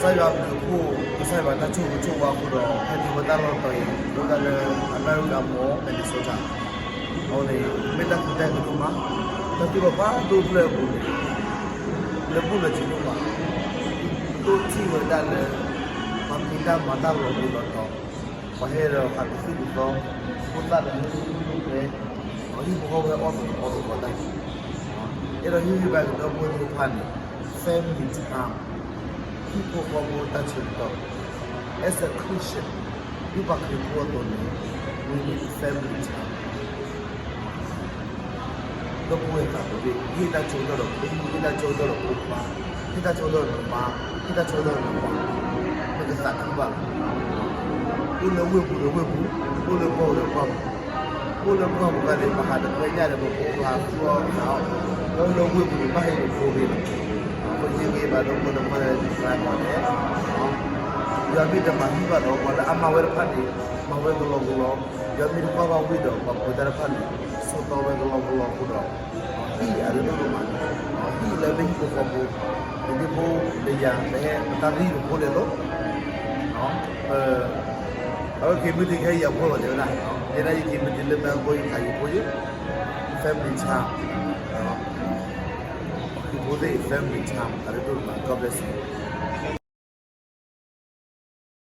ကစၢ်ယွၤအဘျုးအဖှိၣ်, ကစၢ်ယွၤတၢ်ဆိၣ်ဂ့ၤဆိၣ်ဝါအဃိဒီး ဟဲတုၤဝဲတၢ်လီၢ်တတီၤအံၤ အိၣ်ဒၣ်လၢ America မ့ၢ် Minnesota အဃိန့ၣ် မ့ၢ်တၢ်ကူၣ်တၢ်ဂ့ၤဒိၣ်မး, တၢ်သ့ၣ်တဖၣ်ဒိၣ်ဖျၢၣ်အပူၤန့ၣ် လၢဘူၣ်လၢစံးဒိၣ်မး, ဒိၣ်ထီၣ်ဝဲဒၣ်လၢ ပှၤမ့ၢ်တၢ်မၤတၢ်လီၤဘှံးလီၤတီၤ, ပှၤဟဲဒီးဟးကသုၣ်ကသီ, ဖိသၣ်ဒီးဟဲကသုၣ်ကသီ, ဟံၣ်ဖိဃီဖိဟဲအီၣ်သကိးအီသကိးတၢ်, အဲၣ်ဒိးဟ့ၣ်ဂံၢ်ဘါကဒီးဖိသ့ၣ်တဖၣ်န့ၣ် family time, ဟံၣ်ဖိဃီဖိတၢ်ဆၢကတီၢ်, as a Christian, ဒ်ပှၤခရံာ်ဖိအသိးန့ၣ် we need family time. ဒီပုၢ်ဝဲၢ်သးပှၢ်သ့ၣ်, ဟ့ၣ်တၢ်ဆၢကတီၢ်ဒီးဖိမုၣ်, ဟ့ၣ်တၢ်ဆၢကတီၢ်ဒီးဖိခွါ, ဟ့ၣ်တၢ်ဆၢကတီၢ်ဒီးနမါ, ဟ့ၣ်တၢ်ဆၢကတီၢ်ဒီးနပၢ်, နကသးခုဘၣ်လီၤ. အိၣ်လၢဝ့ၢ်ပူၤဒီးဝ့ၢ်ပူၤ, အိၣ်လၢကီၢ်ပူၤဒီးကီၢ်ပူၤ, အိၣ်လၢကီၢ်ပူၤခါန့ၣ် ပဟးတဖျဲညၣ်ဒီးပဖိပဟးသူၣ်အီၣ်သးအီၣ်, အိၣ်လၢဝ့ၢ်ပူၤန့ၣ် ဘၣ်ဟ့ၣ်ဖိဂ့ၤလီၤ. ပဟ့ၣ်ဂံၢ်ဘါဒီးဖိဒီးဖိလၢနသရၣ်ကီၢ်န့ၣ် ယွၤမ့ၢ်တမၤဟံၣ်ဘၣ်ဒီး ပှၤလၢအမၤဝဲတဖၣ်န့ၣ် မၤဝဲကလီကလီ, ယွၤမ့ၢ်တကွၢ်ဘၣ်ဝံၤဒီး ပှၤပှဲၤတၢ်တဖၣ်န့ၣ် ဆၢကတီၢ်ဝဲကလီကလီအဃိဒီး ဟံၣ်အရ့ဒိၣ်ဒိၣ်မး, ဟံၣ်လၢပဟံၣ်ဖိဃီဖိ, ပဒ့ဖိပယၤ ပဟဲပတၢ်ရ့ဒိၣ်ဖိလဲၣ်သိး, ပ အဝဲက့ၤမုၢ်တံၤခဲအံၤ ယဖိလီၤတဲဝဲဒၣ်, ယဲဒၣ်ယက့ၤမုၢ်တံၤလၢမဲၣ်ဘိအံၤ ခးယဖိယ့ၣ်, family time, ဖိသ့ၣ် family time အရ့ဒိၣ်ဒိၣ်မး, God bless you.